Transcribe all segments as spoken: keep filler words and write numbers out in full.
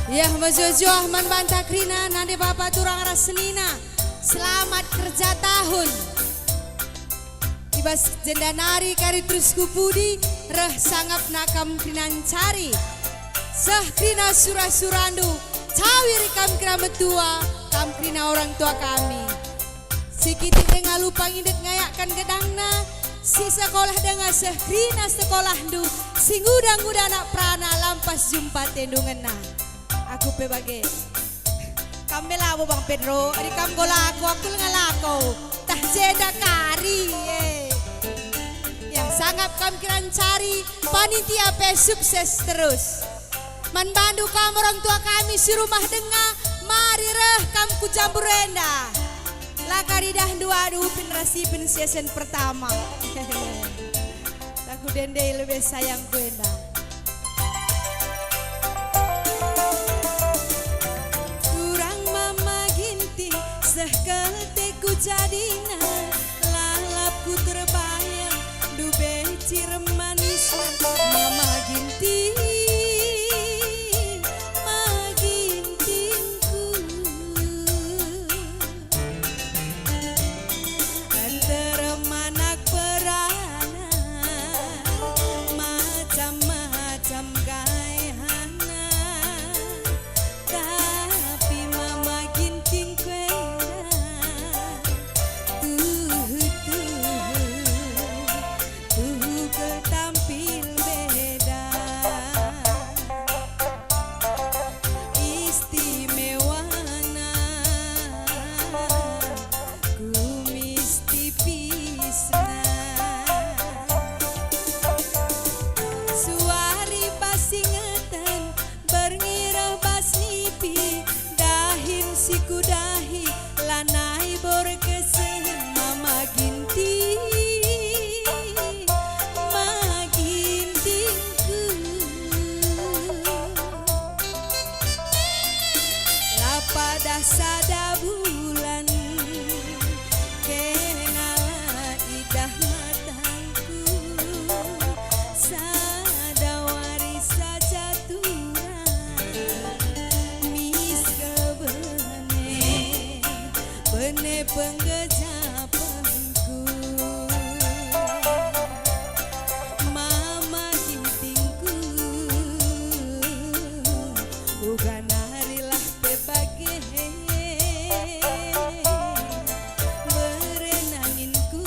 Yah, mejuah-juah man banta kerina, nande bapa turang ras senina. Selamat kerja tahun. I bas jenda nari kari terus ku pudi, reh sangapna kam kerina ncari. Seh kerina sura-surandu, cawir kam kerina metua, kam kerina orang tua kami. Si kitik denga lupa ngindet ngayakkan gedangna, si sekolah denga seh kerina sekolahndu, si nguda-nguda anak perana lampas jumpa tendungenna. Aku pe bage. Kam me labo, Bang Pedro, adi kam enggo lako, aku langa lako. Tah jenda kari, e. Ya, sangap kam kerina ncari, panitia pe sukses terus. Man bandu kam orang tua kami si rumah denga, mari reh kam ku Jambur enda. La kari idahndu, aduh, Upin ras Ipin season pertama. Lagu dende lebe sayangku enda. Turang Mama Ginting, seh kelteku jadina, lalapku terbayang, ndube cirem manisna, Mama Ginting, Mama Gintingku. Nterem anak perana, macam-macam gaihana, tapi Mama Gintingku enda tuhu-tuhu, tuhu kal tampil beda. Istimewana kumis tipisna. Suari bas singeten, berngi reh bas nipi, dahin si kudahi, lanai bor kesehen Mama Ginting, Mama Gintingku. La padah sada bulan, kena la idah matangku, sada wari saja turang, mis kal bene, bene penggejapenku. Mama Gintingku, uga narilah pe bage, bere nanginku,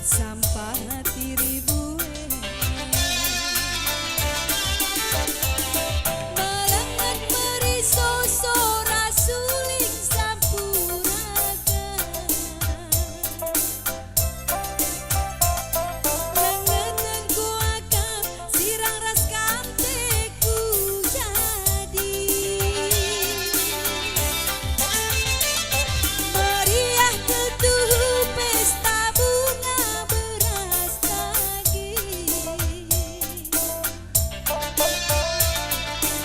Sampati Ribue. Melenget meriso sora suling sampuraken. Lengetken kuakap sirang ras kam teku jadi. Meriah tuhu pesta bunga beras daging.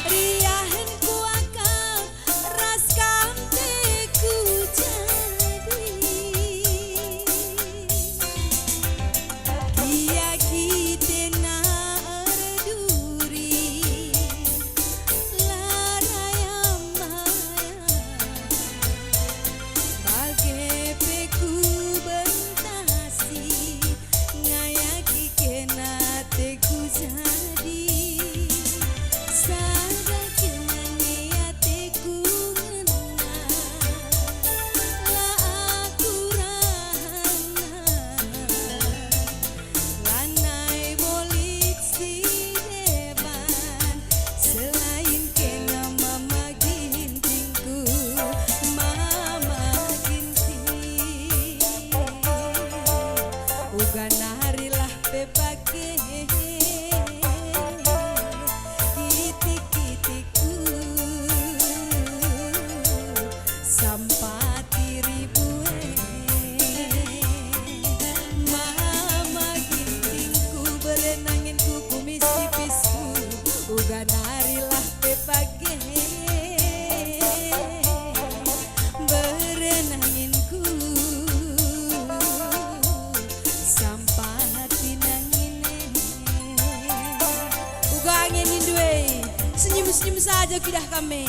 Riahen kuakap ras kam teku jadi. Gia kitena erduri, la rayam-mayam. Bage pe kubentasi, ngayaki kena teku jadi. Sada kena nge ateku ngena, la aku rahana, lanai bolit si deban, selain kena Mama Gintingku, Mama Ginting. Uga narilah pe bage, kitik-kitikku Sampati Ribue. Mama Gintingku, bere nanginku, kumis tipisku, uga narilah pe bage, bere nanginku, Sampati nangin e. Uga angin nindu e. Senyum saja kidah kami.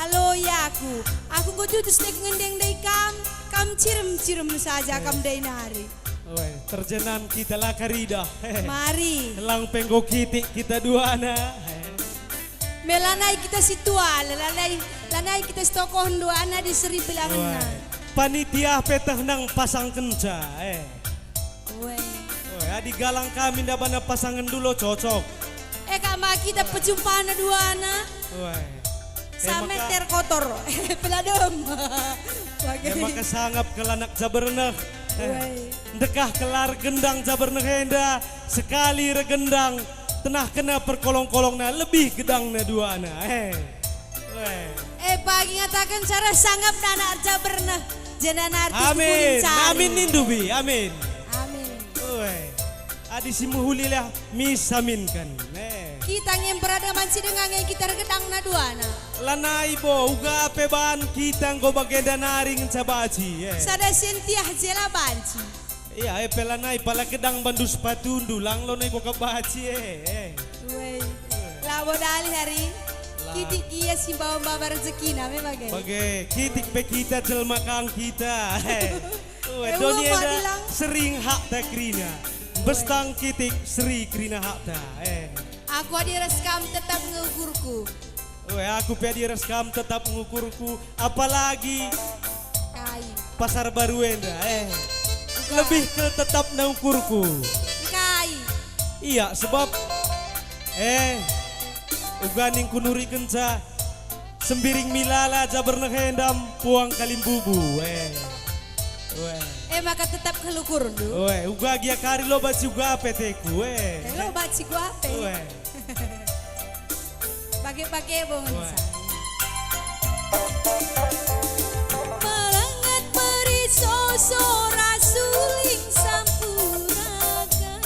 Alo, ya aku. Aku enggo tutus ndai ngendeng ndai kam, kam cirem-cirem saja kam ndai nari. Weh, terjenan kita la karidah. Mari. Lang penggo kitik kita duana. Me lanai kita si tua, lanai, lanai kita si tokoh duana di seri bilangenna. Weh. Panitia peteh nang pasangkenca, eh. Weh. Weh, adi galang kami ndabana pasangen dulo cocok. Eh, kak ma kita pejumpana duana. Weh. Sameter kotor. Peladem. Bage. Emaka sangap kal anak Jaberneh. Weh. Ndekah kelar gendang Jaberneh enda, sekali regendang, tenah kena perkolong-kolongna lebih gedangna duana. Eh. Weh. Eh, pagi ngataken cara sangap anak Jaberneh. Jenda nari. Amin. Amin nindu bi. Amin. Amin. Weh. Adi si mehuli lah mis aminken. Eh. Kita nge berada banci denga nge kita regendangna duana. Lanai bo, uga pe ban kita enggo bagenda nari ngenca banci, eh. Sada sentiah jela banci. Iya, eh, pe lanai pala gedang bandu sepatundu, lang lonai kuakap banci, eh, eh. Weh. Labo dalih ari. La. Kitik gia si mbawa-mbawa rezekina, me bage. Bage, kitik pe kita jelma kang kita, eh. Weh, eh, doni enda sering hakta kerina. Weh. Bestang kitik seri kerina hakta, eh. Aku adi ras kam tetap nge ukurku. Weh, aku pe adi ras kam tetap ngukurku, apalagi kai? Pasar Baru enda, eh. Uga. Lebih ke tetap na ukurku. Kai? Iya, sebab, eh, uga ningku nurikenca, Sembiring Milala Jaberneh enda puang Kalimbubu, eh. Weh. Eh, maka tetap kal ukurndu. Weh, uga gia kari lo banci uga pe teku, eh. Eh, lo banci uga pe. Weh. Bage-bage bo ngenca. Melenget meriso sora suling sampuraken.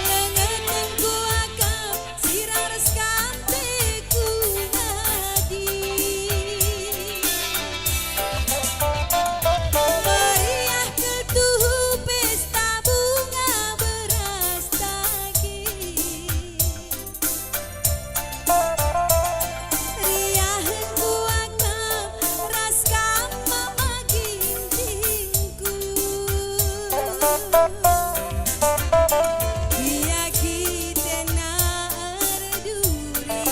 Lengetken ku akap sirang ras kante ku ngadi. Meriah ketuhu pesta bunga beras daging. Riahen buah kam ras kam mama gintingku. Ia kitena erduri,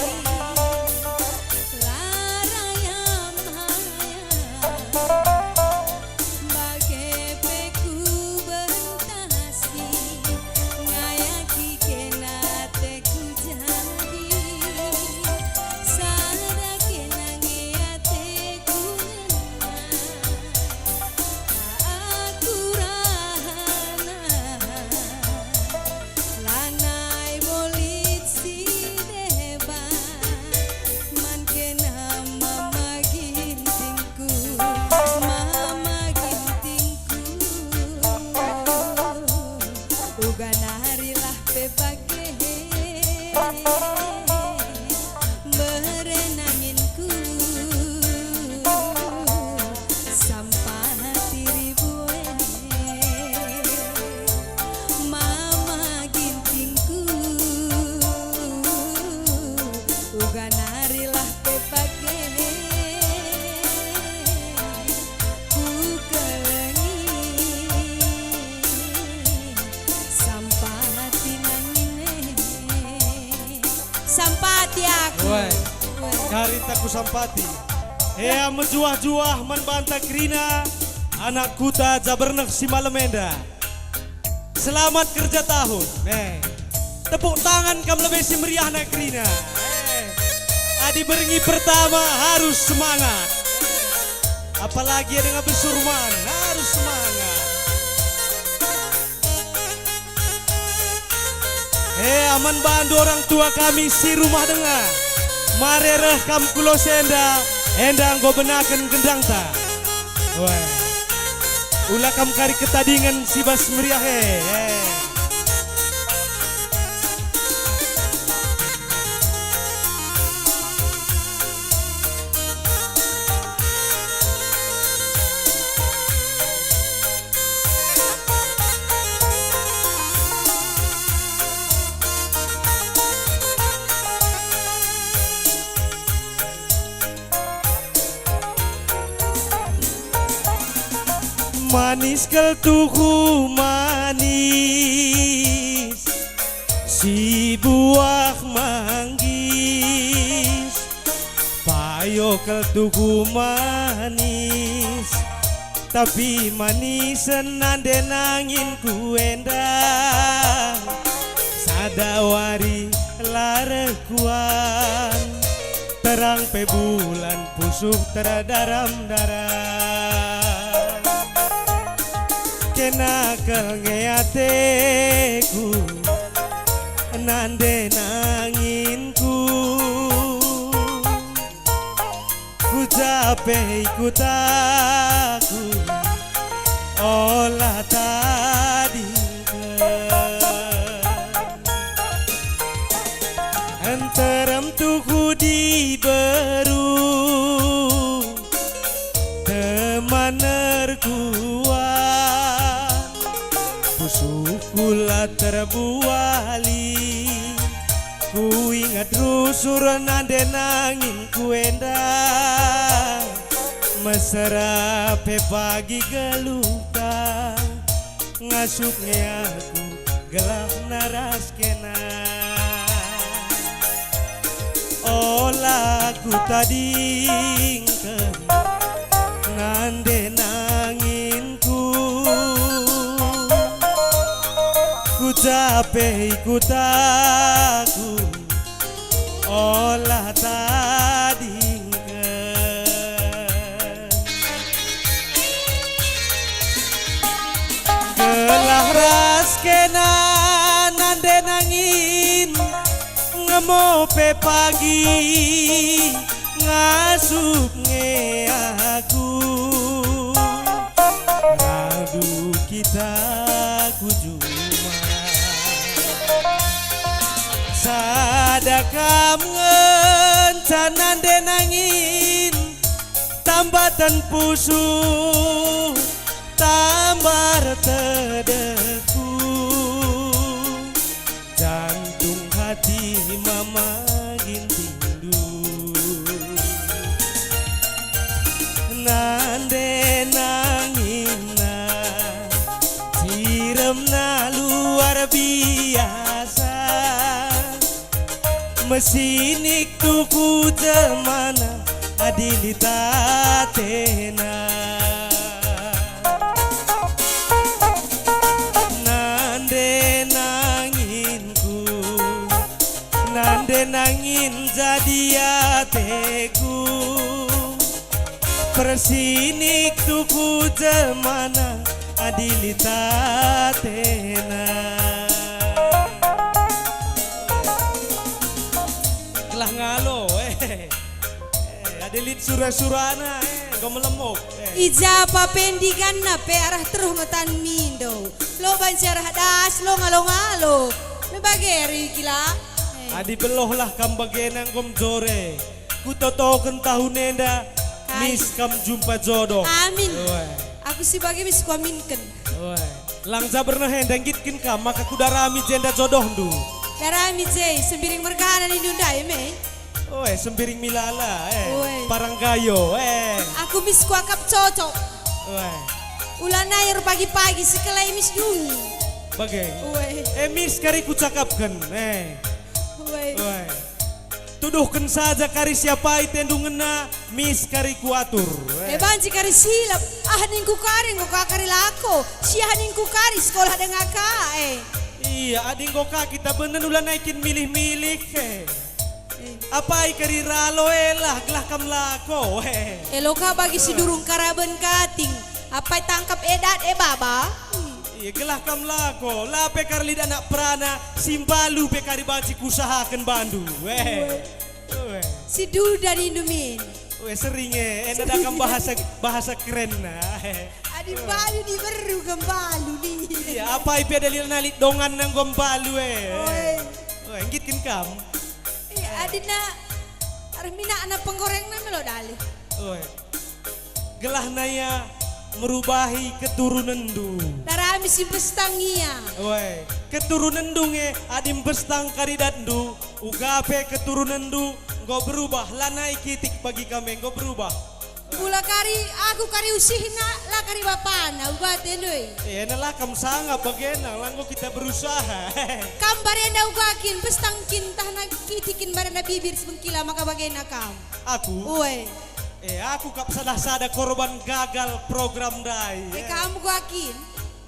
la rayam hayam. Bage pe ku bentasi, ngayaki kena ateku jadi, sada kena nge ateku ngena. Aku rahana. Lanai bo lit si deban, man kena mama gintingku, mama gintingku. Uga narilah pe bage. Berenanginku sampati ribue, mama gintingku, uga narilah pe bage. Kukelengi sampati nangine. Sampati aku. Weh. Weh. Karinta kusampati. Ea mejuah-juah man banta kerina anak kuta Jaberneh si malem enda. Selamat kerja tahun. Eh. Tepuk tangan kam lebe si meriahna kerina. Eh. Adi berngi pertama harus semangat. Apalagi adi nga besurman harus semangat. Eh, aman bandu orang tua kami si rumah denga. Mare reh kam ku lose enda, enda enggo benaken gendangta. Weh. Ula kam kari ketadingen si bas meriah e. Eh. Manis kal tuhu manis, si buah manggis, payo kal tuhu manis, tapi manisen nande nanginku enda, sada wari la reh kuan, terang pe bulan pusuh terdaram-daram. Kena kal nge ateku, nande nanginku. Ku ja pe ikutaku, ola tadingken. Nterem tuhu diberu, teman erkuah, pusuhku la terbuali. Kuingat rusur nande nanginku enda, mesera pe pagi geluhta, ngasup nge aku gelah naras kena. Ola kutadingken nande nanginku, ku ja pe ikutaku, ola tadingken. Gelah ras kena nande nangin, ngemo pe pagi ngasup nge aku. Radu kita ku juma. Sada kam ngenca nande nangin, tambaten pusuh, tamba ertedehku, jantung hati mama gintindu. Nande nangina, siremna luar biasa. Mesinik tuhu jelmana adi lit atena. Nande nanginku, nande nangin jadi ateku. Persinik tuhu jelmana adi lit atena. Gelah ngalo, eh. Eh, adi lit sura-surana, eh, enggo melemuk, eh. I ja pe ndiganna pe arah teruh nge tan mindo. Lo banci arah das, lo ngalo-ngalo. Me bage eri kila. Eh. Adi belohlah kam bagena enggo mejore. Kutotoken tahun enda, Kai. Mis kam jumpa jodoh. Amin. Weh. Aku si bage mis kuaminken. Weh. Lang jaber nehe nda nggitken kam maka kudarami jenda jodohndu. Darami je, sembiring mergana nindu ndai me. Weh, sembiring milala, eh. Weh. Paranggayo, eh. Aku mis kuakap cocok. Weh. Ulanai erpagi-pagi sekelai mis dungi. Bage. Weh. Eh, mis kari kucakapken, eh. Weh. Weh. Tuduhken saja kari si apai tendu ngena, mis kari kuatur. Eh. Eh, banci kari silap. Ah, ningku kari enggo ka kari lako. Si ah ningku kari sekolah denga ka, eh. Iya, adi enggo ka kita benen ulanai kin milih-milih, eh. Eh. Apai kari ralo, eh, lah, gelah kam lako, eh. Elo ka bagi si durung karaben kating. Apai tangkap edat, eh, baba. Hmm. Iya, gelah kam lako, la pe kari lit anak perana, si mbalu pe kari banci kuusahaken bandu. Weh. Weh. Weh. Si duda nindu min. Weh, sering, eh, enda da kam bahasa, bahasa kerenna. Adi mbalu diberu ke mbalu ni. Iya, apai pe dalilna lit donganna enggo mbalu, eh. Weh. Weh, nggitken kam. Iya, adina arah minakna penggorengna melo dalih. Weh. Gelahna ia merubahi keturunenndu. Darami si mbestang ia. Weh, keturunenndu nge adi mbestang kari datndu, uga pe keturunenndu enggo berubah, lanai kitik bagi kami enggo berubah. Kula kari, aku kari usihna, la Ari bapana, uga ate ndoi. Eh, ena la kam sangap bagena, la enggo kita berusaha. Kam barenda uga kin, bestang kin, ntah na kiti kin barenda bibir si bengkila maka bagena kam? Aku? Ue. Eh, aku kap sada-sada korban gagal program ndai. Eh, eh, kam uga kin?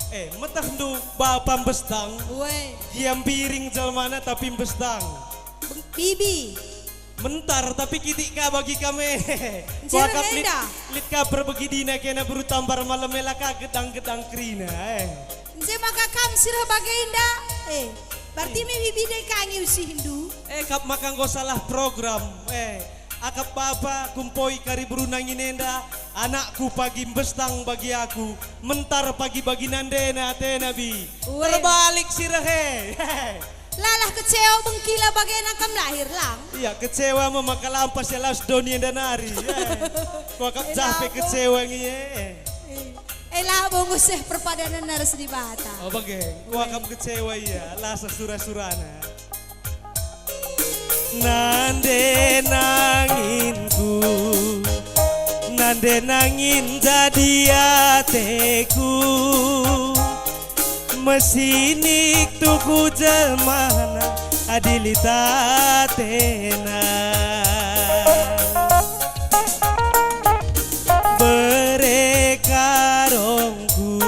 Eh, metehndu bapa mbestang? Ue. Gia mbiring jelmana tapi mbestang. Beng-, bibi. Mentar, tapi kitik ka bagi kami. Nje Kuakap lit, enda. Lit ka perbegidina kena beru tambar malem ela ka gedang-gedang kerina, eh. Nje maka kam si reh bagenda? Eh, berarti eh, me bibina ka nge usihndu? Eh, kap maka enggo salah program, eh. Akap bapa kumpoi kari beru nangin enda, anakku pagi mbestang bagi aku, mentar pagi bagi nandena atena bi. Ue. Terbalik si reh, eh. Lalah kecewa bengkila bagena kam lahir lang. Iya, kecewa me maka lampas ya las doni enda nari. Eh. Kuakap eh, jah pe labo. Kecewa nge, eh. Eh, labo nguseh perpadanan ras Dibata. Oh, bage. Kuakap kecewa ia, lasa sura-surana. Nande nanginku, nande nangin jadi ateku. Mesinik tuhu jelmana adi lit atena. Bere karongku,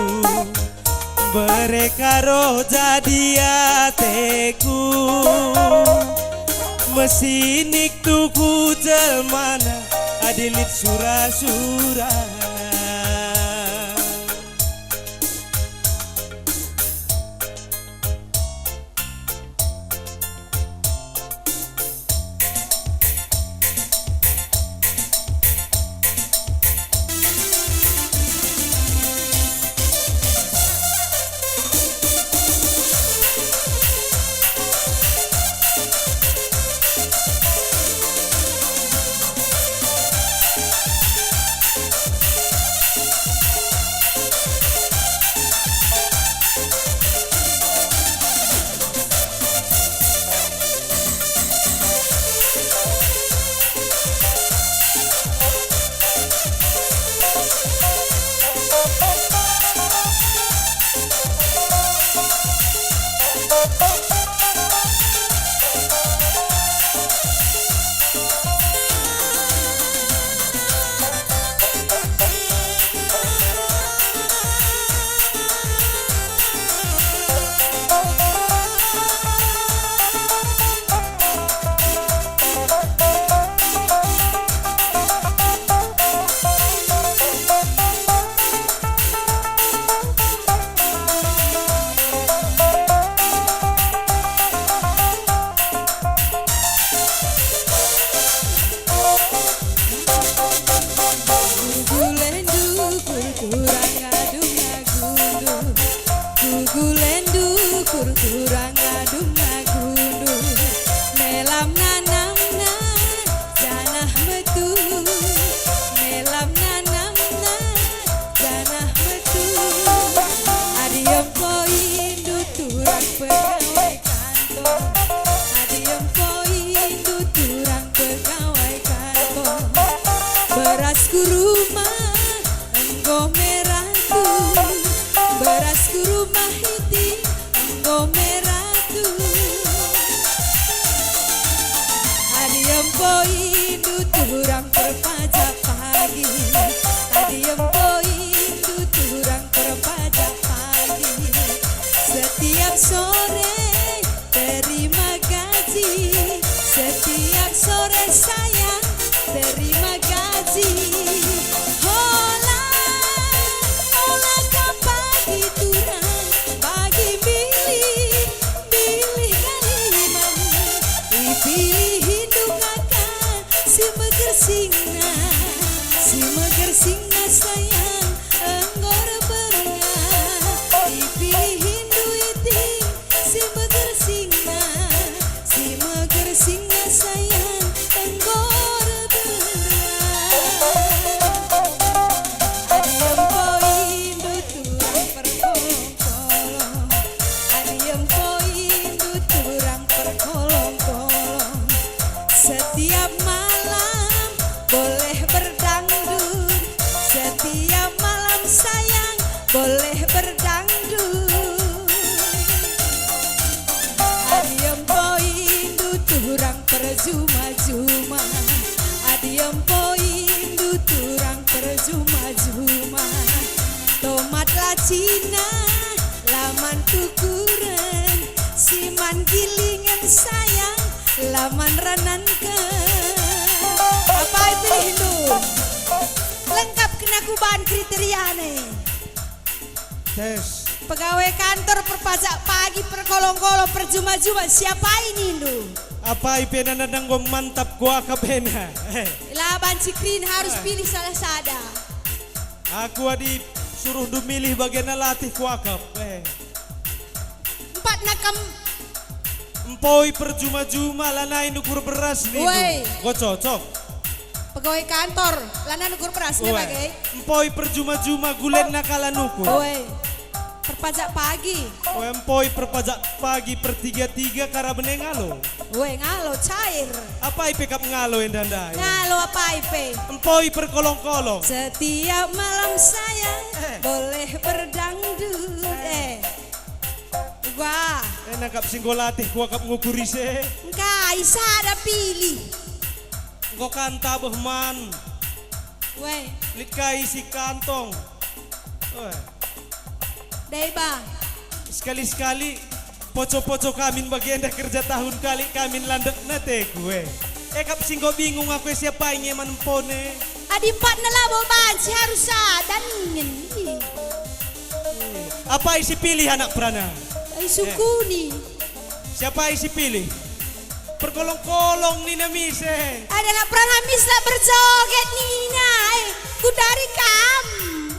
bere karo jadi ateku. Mesinik tuhu jelmana adi lit sura-surana. Kugulendu kurkurang adung agundu. Kugulendu kurkurang adung agundu. Melam nanamna janah metu. Melam nanamna janah metu. Adi empo indu turang pegawai kantor. Adi empo indu turang pegawai kantor. Beras ku rumah enggo merah tu. Beras ku rumah iti enggo merah tu. Adi empo indu turang perpaja pagi. Adi empo indu turang perpaja pagi. Setiap sore terima gaji, setiap sore sayang terima gaji. Hola, hola ka pagi turang, pagi pilih, pilih kaliman. Ipilih indu kakak si megersingna, si megersingna sayang enggo erpernga. Ipilih indu iting si megersingna, si megersingna sayang enggo Juma-juma, adi empoindu turang perjuma-juma. Tomat lacina, laman tukuren, siman gilingen sayang, laman renanken. Apai pilihndu? Lengkap kena kuban kriteriana. Tes. Pegawai kantor, perpajak pagi, perkolong-kolong, perjuma-juma, siapai nindu? Apai pe nana enggo mantap kuakap ena. Eh. La banci kerina, harus pilih salah sada. Aku adi suruhndu milih bagena latih kuakap. Eh. Empatna kam. Empoi perjuma-juma, lanai nukur beras nindu. Uai. Enggo cocok. Pegawai kantor, lanai nukur beras nge. Uai. Bage. Empoi perjuma-juma, gulenna kala nukur. Uai. Perpajak pagi. Uai, empoi perpajak pagi, pertiga-tiga, kara bene ngalo. Uai, ngalo, cair. Apai pe kap ngalo enda ndai? Ngalo apai pe. Empoi perkolong-kolong. Setiap malam sayang, eh, boleh berdangdut. Eh. Eh. Uga. Eh, nangkap si enggo latih kuakap ngukur ise. Engkai sada pilih. Enggo kan tabeh man. Uai. Lit kai si kantong. Uai. Deba. Sekali-sekali poco-poco kamin bagenda kerja tahun kali kamin landekna teku, eh. Eh, kap si enggo bingung aku, eh, siapai nge man empone. Adi empatna labo banci, harus sada ningen. Apai si pilih anak perana? Ai sukuni. Eh. Siapai si pilih? Perkolong-kolong nina mise. Ada anak perana mis la berjoget nina, eh, kudari kam.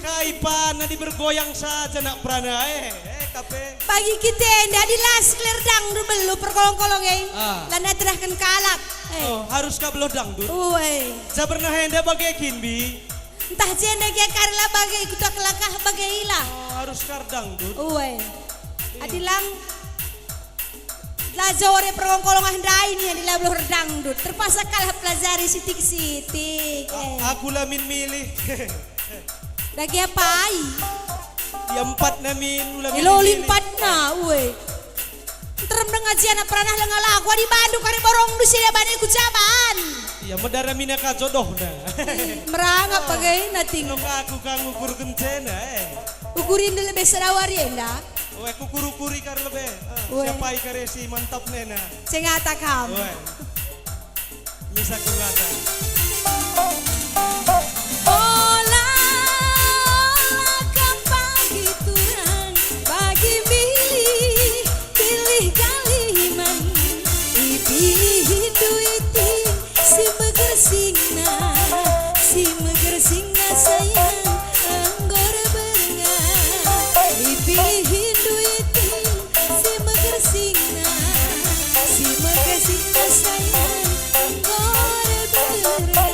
Kai pan adi bergoyang saja anak perana, eh, eh, kape. Bagi kita enda adi las kler dangdut belu perkolong-kolong, eh. Ah. Lana terahken kalak, eh. Oh, harus ka beluh dangdut. Uai. Jaberna enda bage kin, Bi? Ntah jenda gia kari la bage ikut aku langkah bage ila. Oh, harus kar dangdut. Uai. Adi lang la jore perkolong-kolong ah ndai nia adi la beluh erdangdut. Terpaksa kalah pelajari sitik-sitik, eh. A-, aku la min milih. Dage apai? Ya empatna min, ula min. Elo milih. Empatna, uai. Nterem denga ji anak perana lenga lagu adi bandu kari borongndu si deban ku jaban. Ia medara mina ka jodohna. Merangap bage nating. Lo ka aku ka ngukur kencena, eh. Ukurindu lebe sada wari enda. Oe, kukur-ukuri kar lebe. Eh, uai. Siapai kare si mantap nena. Cengata kam. Oe. Misa kungata. Ola, ola kam pagi turang, pagi milih, pilih galiman. Ipihihndu iting si megersingna, si megersingna sayang, enggo erbenga. Ipihihndu iting si megersingna, si megersingna sayang, enggo erbenga.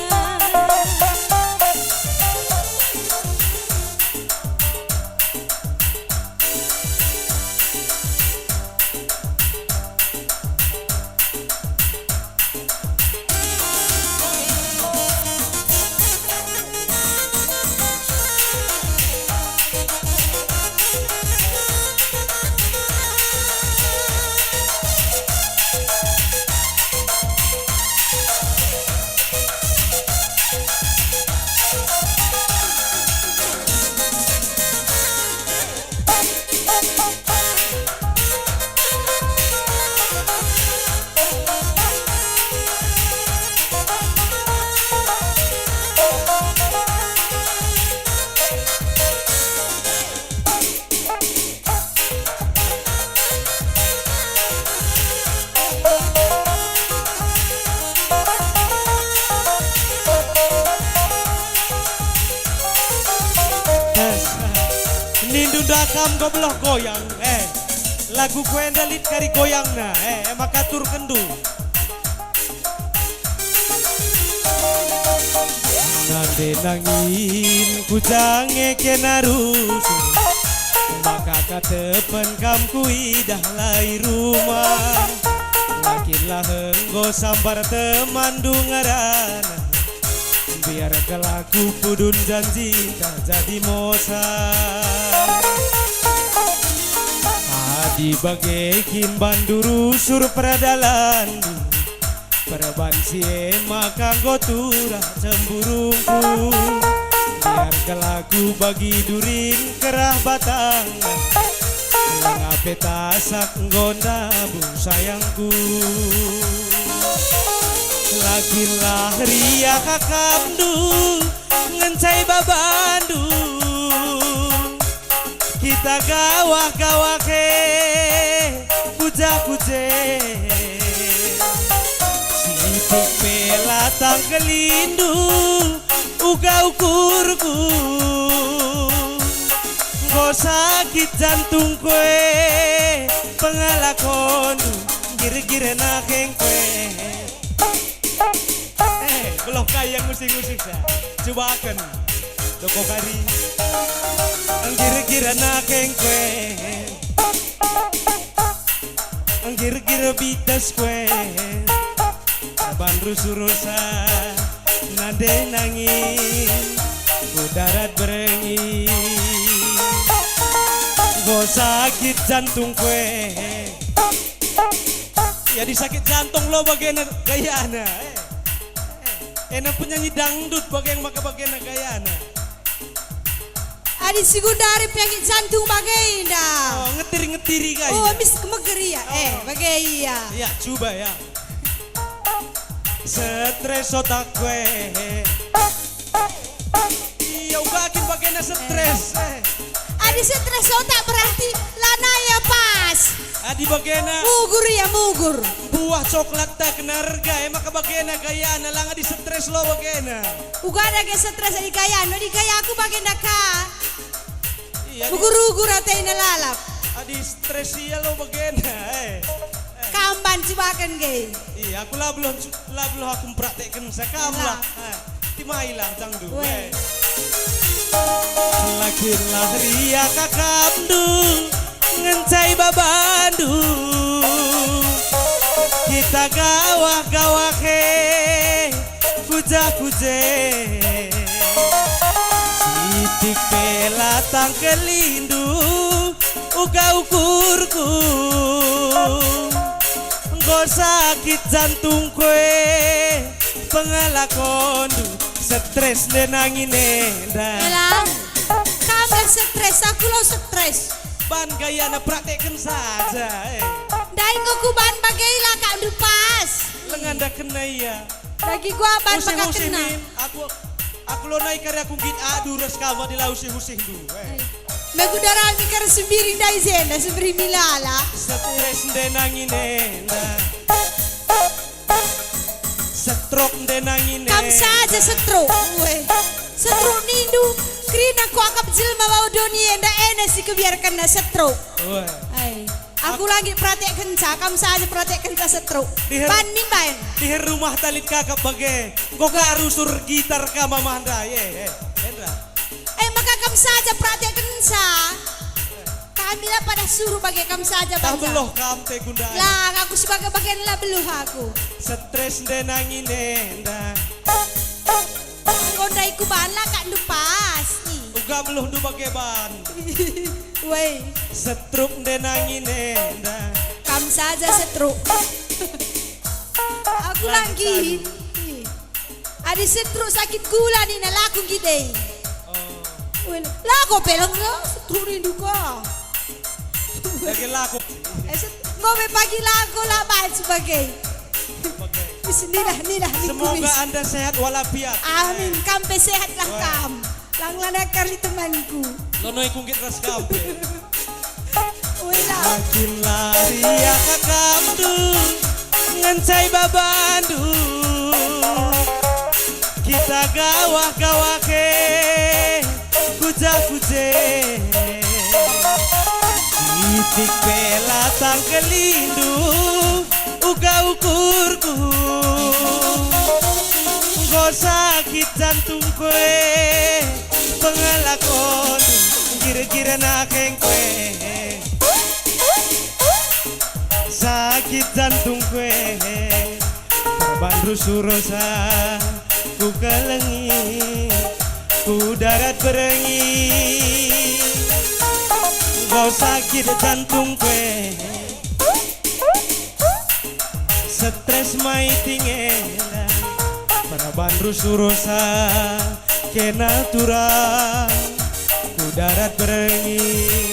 Nindu nda kam enggo beluh goyang, eh. Lagu ku enda lit kari goyangna, eh, e maka turkenndu. Nande nangin ku jange kena rusur, maka katepen kam kuidah lai rumah. Lakinlah enggo sambar temanndu ngerana, biar kelaku pudun janjinta jadi mosa. Adi bage kin bandu rusur peradalan, Perban si e maka enggo turah cemburungku, biar kelaku bagi durin kerah batang. Langa pe tasak enggo ndabuh sayangku. Lakinlah riah akapndu ngenca babandu. Kita gawah-gawah e, kujah-kuje. Sitik pe la tangkelindu, uga ukurku. Enggo sakit jantungku e, pengalakondu, gir-gir nakengku e. Eh, beluh kai yang ngusik-ngusik sa. Cubaken. Doko kari. Anggir-gira nakeng kue. Anggir-gira bitas kue. Aban rusu-rusa nande nangi. Ku darat berengi. Go sakit jantung kue. Jadi sakit jantung lo bagena gayana, eh. Eh, ena penyanyi dangdut bage maka bagena gayana. Adi si gundari penyakit jantung bage enda. Oh, ngetiri-ngetiri kai. Oh, mis kemeger ia. Eh, oh. Bage ia. Ya, coba ya. Stres otak kue. Iya, uga kin bagena stres. Eh. Adi stres otak berarti lanai ya pas. Adi bagena. Mugur ya, mugur. Buah coklat tak kena rega, e maka bagena gayana, lang adi stres lo bagena. Uga dage stres adi gayana, adi gayaku bagenda ka. Iya, adi. Ugur-ugur atena lalap. Adi stres ia lo bagena, eh. Kam ban cibaken ge. Iya, aku la beluh, la beluh aku mpraktekken sa kam lah. Lah. Eh, timailah tangdu, weh. Eh. Lakinlah riah akapndu, ngenca babandu. Kita gawah-gawah e, kujah-kuje. Sitik pe la tangkelindu, uga ukurku. Enggo sakit jantung kue, pengalakondu stres ndenangi nenda. Elang, kam lah stres, aku lo stres. Ban gayana praktekken saja, eh. Ndai enggo kuban bage la akapndu pas. Lengan nda kena ia. Dagi gua ban Usih-usih, maka kena. Min. Aku, aku lo nai kari aku nggit adu ras kam adi la usih-usihndu, eh. Megu darami kari sembiri ndai jenda, sembiri milala. Stres ndenangi nenda. Setruk ndenangi nenda. Kam saja setruk. Weh. Setruk nindu. Kerina kuakap jelma bau doni enda ena si kubiarkenna setruk. Weh. Ai. Aku lagi peratekkenca, kam saja peratekkenca setruk. Diher-, Ban min bain. Diher rumah talit kakap bage. Enggo ka rusur gitar ka mamah ndai, eh, eh. Endra. Eh, maka kam saja peratekkenca. Kami la pada suruh bage, kam saja banca. Beluh kam te gundai. Lah, aku sebagai bagian la beluh aku. Stres ndenangi nenda. Enggo ndai kuban la akapndu pas. Ih. Uga beluhndu bage ban. Weh. Setruk ndenangi nenda. Kam saja setruk. Aku la nggit. Adi setruk sakit gula nina la aku nggit e. Oh. Weh, la ko peleng lo, setruk nindu ko. Dage la ko. Eh, set-, enggo pe pagi la ko la bain sebagai. Sebagai. Bismillah, nillah, nillah, Semoga kumis. Anda sehat walafiat. Amin, kam pe sehatlah Wah. Kam. Lang lanakar ni temanku. Lonoi kunggit ras kam pe. Wela. Makin lari akapndu, ngencai babandu. Kita gawah-gawah e, kujah-kuje. Sitik pe la tangkelindu, uga ukurku. Enggo sakit jantungku e, pengelakon gira-gira nakengku e. Sakit jantungku e, perban rusu-rusa kukelengi, ku darat berengi. Enggo sakit jantungku e. Stres mai tingena, meraban rusu-rusa, kena turang, ku darat berngi.